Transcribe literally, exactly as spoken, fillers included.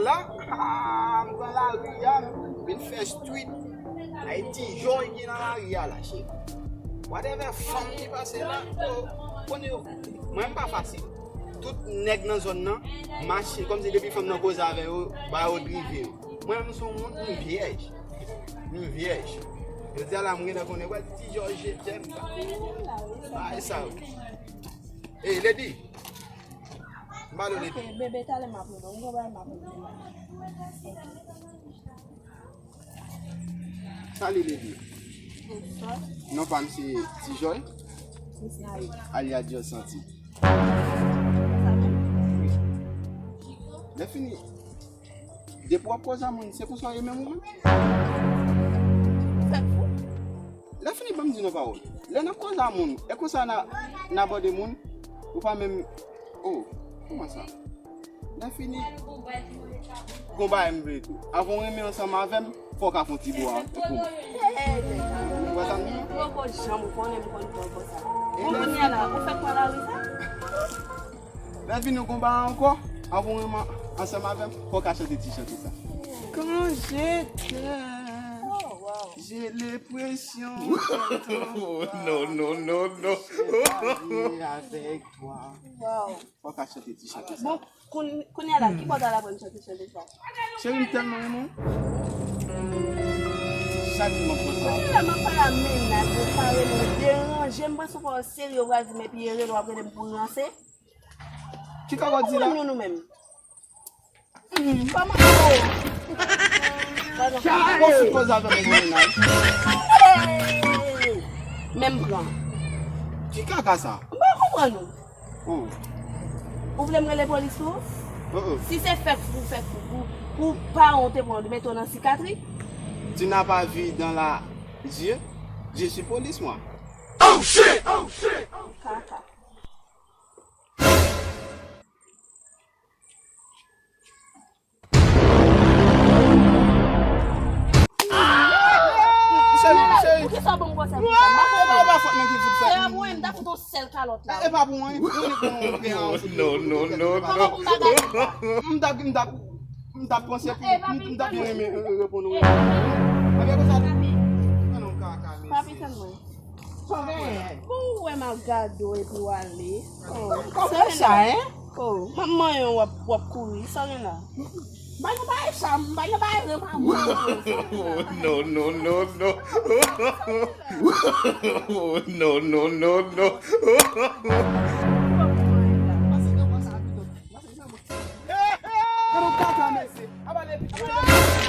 La, ah, m pran lari a, m vin fè street. Ay Ti Jòy ki nan lari a la, cheri. Whatever fanm ki pase la, oh, konnen yo. Mwen, m pa fasil. Tout nèg nan zòn nan mache kòmsi depi fanm nan koze avè yo, ba yo drive yo. Mwen, m se yon moun, m vyèj. M vyèj. Jodi a la, m gentan konnen, wè, Ti Jòj, je t'aime. Bagay sa yo. Hey, Lady. M pale w, Lady. Ok, bebe, talè m ap rele w. M gon bagay m ap rele w. Salut, Lady. Bonswa. Non pa m se Ti Jòy. Miss Marie. Alias Dieu Santi. Sa menm? Lè fini, depi w ap koze a moun, se konsa w ye menm ou menm? Fèk fou. Lè fini, ban m di nou pawòl. Lè n ap koze a moun, e konsa n a, n abòde moun, ou pa menm, oh, kòman sa? Lè fini, gon bagay m vle tou. Avan w renmen ansanm avè m, fò w ka fè yon ti bo a pou mwen. Ou wè sa m di? Ou poko janm konnen m konn fè konsa. Bon, kounye a la, ou fèk pran lari sa? Lè vini gon bagay ankò, avan w renmen ansanm avè m, fò w ka chante ti chante sa. Quand je t'aime, j'ai l'impression que ton corps est aveugle. Wow. Fò w ka chante ti chante sa. Bon, koun-, kounye a la, ki bò w t al aprann chante chante sa? Cheri, m tèlman renmen w. Chak jou m ap panse a ou. Kounye a la, m ap pale a mennaj mwen, ou pa rele m, ou deranje m, m panse w pa serye, ou pral di m epi e rele w ap rele m pou ranse. Ki kaka w di la? Ou menm, nou, nou menm. Kòman? Bon, sou koze avè m, mennaj. Hey! Men m pran. Ki kaka sa? M pa konprann ou. Oh. Ou vle m rele polis pou ou? Oh, oh. Si se fèk pou fèk pou, pou, pou paran w te pran w, mete w nan sikatri? Tu n'as pas vu dans la yeux? Je suis police, moi. Oh shit! Oh shit! Kaka. Cheri, cheri. Poukisa w ban m gwosè konsa? M pa konprann. E pa fòt mwen ki fout fè. Se a pou mwen, m ta fout yon sèl kalòt la. E pa pou mwen. Non, non, non, non. Kòman pou m pa ba li? M ta, m ta, m ta panse pou, m, m ta byen renmen, euh, reponn ou. Ebyen konsa tou. Papi, tann mwen. Sa w genyen? Bon, ou wè m ap gade w epi w ale. Oh, kòman sa, hein? Oh, m ap manyen w, w ap, w ap kouri. Sa w gen la? M pa nan bagay sa, m pa nan bagay renmen amour. Non, non, non, non. Non, non, non, non. Gade w kaka, mesye. Ap ale, ap ale.